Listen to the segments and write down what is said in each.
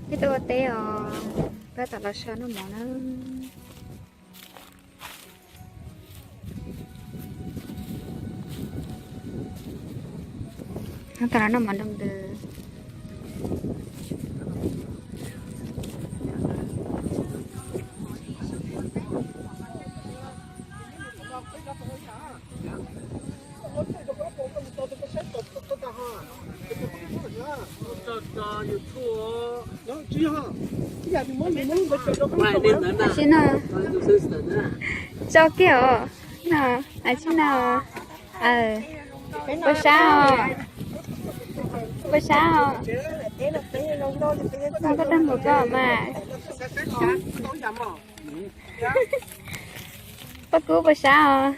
Peb tuaj ua teb os, peb tom los so noj mov na. Tom los noj mov nroo ntws. Tsis no, tso kiag os. No, tsis no. Puas sab os? Puas sab os? Koj tag mus koj mas. Paj Kub puas sab os?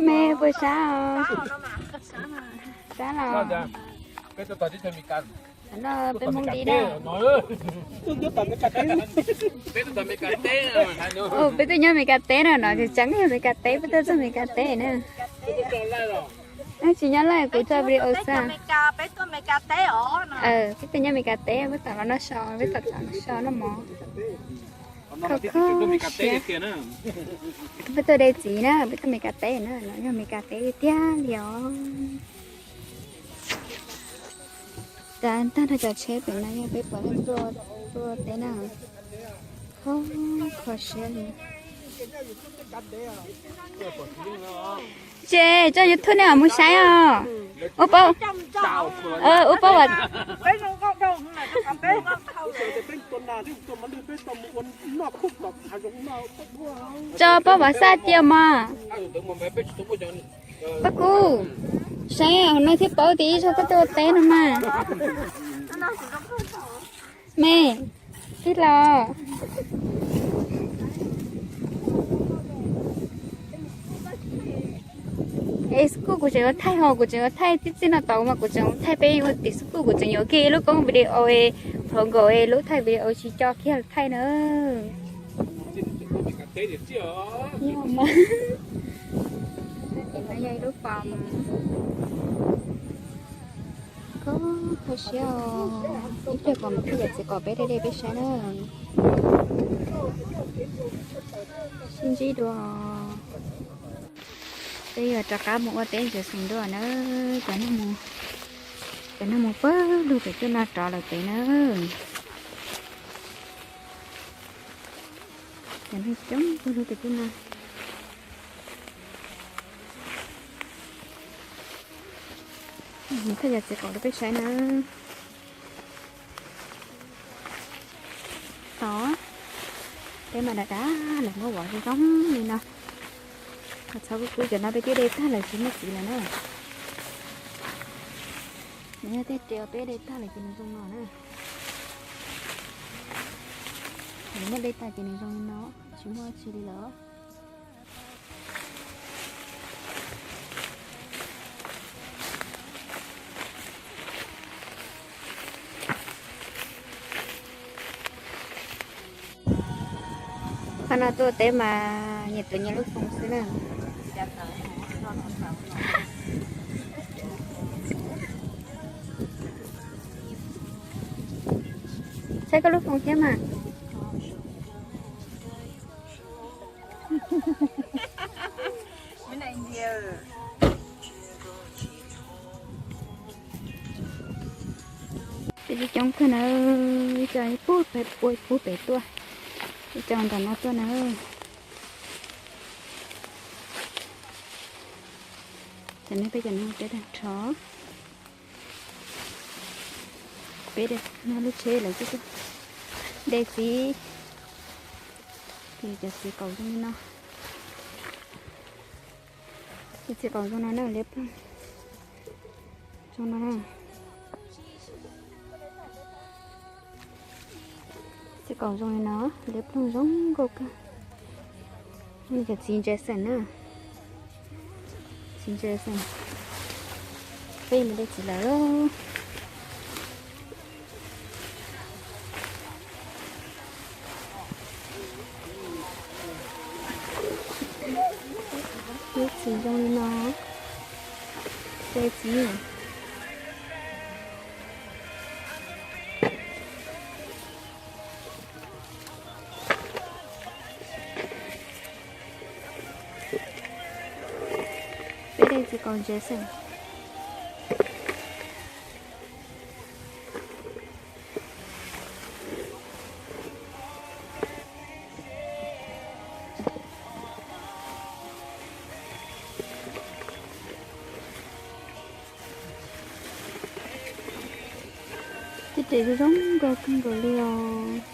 Me puas sab os? Sab los. No peb Hmoob Dib na. Peb tuaj nyob Meskas teb na, no tseem tseeb yog Meskas teb, peb tuaj txog Meskas teb na. Tsis nyob Laij, kuv tso video xwb. Peb tuaj nyob Meskas teb, peb tom los noj so, peb tom los noj so noj mov. Kho kho siab. Peb tuaj de txiv na, peb tuaj Meskas teb na, no yog Meskas teb tiag tiag li os. Tag nrho cov tsheb pem no yog peb puav leej tuaj teb na. Kho kho siab li. Tsis tso YouTube nej mam mus saib os. Ua paub, ua paub. Tso paub Vam Xaj cia mog. Paj Kub, saib hauv no thiaj paub tias ib zaug koj tuaj ua teb no mas. Me, tij laug. Es xab kuj kuv tseem yuav thaij ho, kuv tseem yuav thaij tib txij no tau mas kuv tseem thaij peb ua tim xab kuj, kuv tseem yuav kiag ib lub koob video es hluas nkaus es lub thaij video tsis co kiag thaij na. Yog mas. Tim no yog ib lub pos. Kho kho siab os. Ib pliag kom mus thiaj yam txiv qaum peb dej dej peb saib na. Sib ntsib dua. Peb yuav rov qab mus ua teb ntsia xeem dua na. Cov neeg mus, cov neeg mus pawg lug pem cuaj no rov lawm pem na. Cov neeg coob pawg lug pem cuaj no. Mus thiaj yam txiv qaum rau peb saib na. Tod, peb mas dav dav lawm, muab vov zoo zoo li no. Ho txhob kub kub, cov no peb twb de tag lawm tsis muaj txiv lawm na. Nws yog tej riam peb de tag lawm ces nws zoo no na. Nws muab de tag ces nws zoo li no, tsis muaj tsi li lawm. Qhov no tuaj teb mas nyias tuav nyias lub foos xwb na. Saib koj lub foos thiab mas. Peb coob kawg na, ib co pub pem, pub pem tuaj, ib co ntawm no tuaj na. Cov no peb cov no peb tag nrho. Peb de no lub tsheb lawv twb de txiv, ces cov txiv qaum zoo li no. Cov txiv qaum zoo no na, liab ploog zoo no na. Txiv qaum zoo li no, liab ploog zoo nkauj kawg. Cov txiv ntse xeem na, txiv ntse xeem. Peb mus de txiv lawm. Ib txiv zoo li no, de txiv. Txiv qaub ntses xwb. Tej tes zoo zoo nkauj kawg nkaus li os.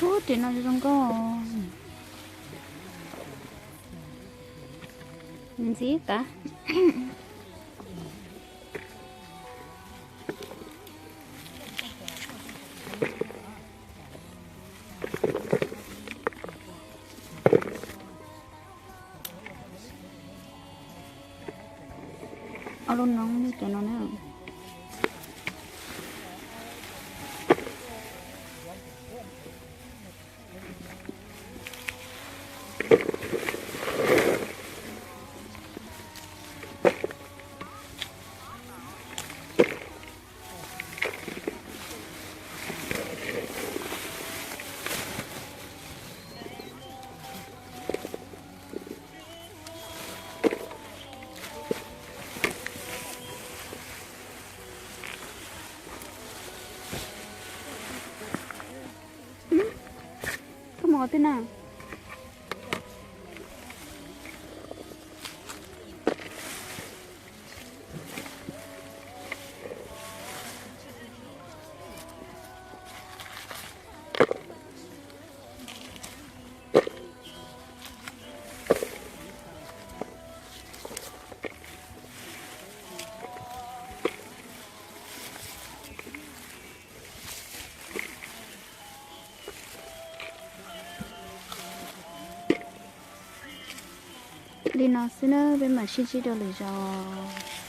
Ub, tes no zoo nkauj. Ntxim qab. Ob lub noob cov no na. Koj mus qhov twg na? Li no xwb na, peb mam sib ntsib rau lwm zaus.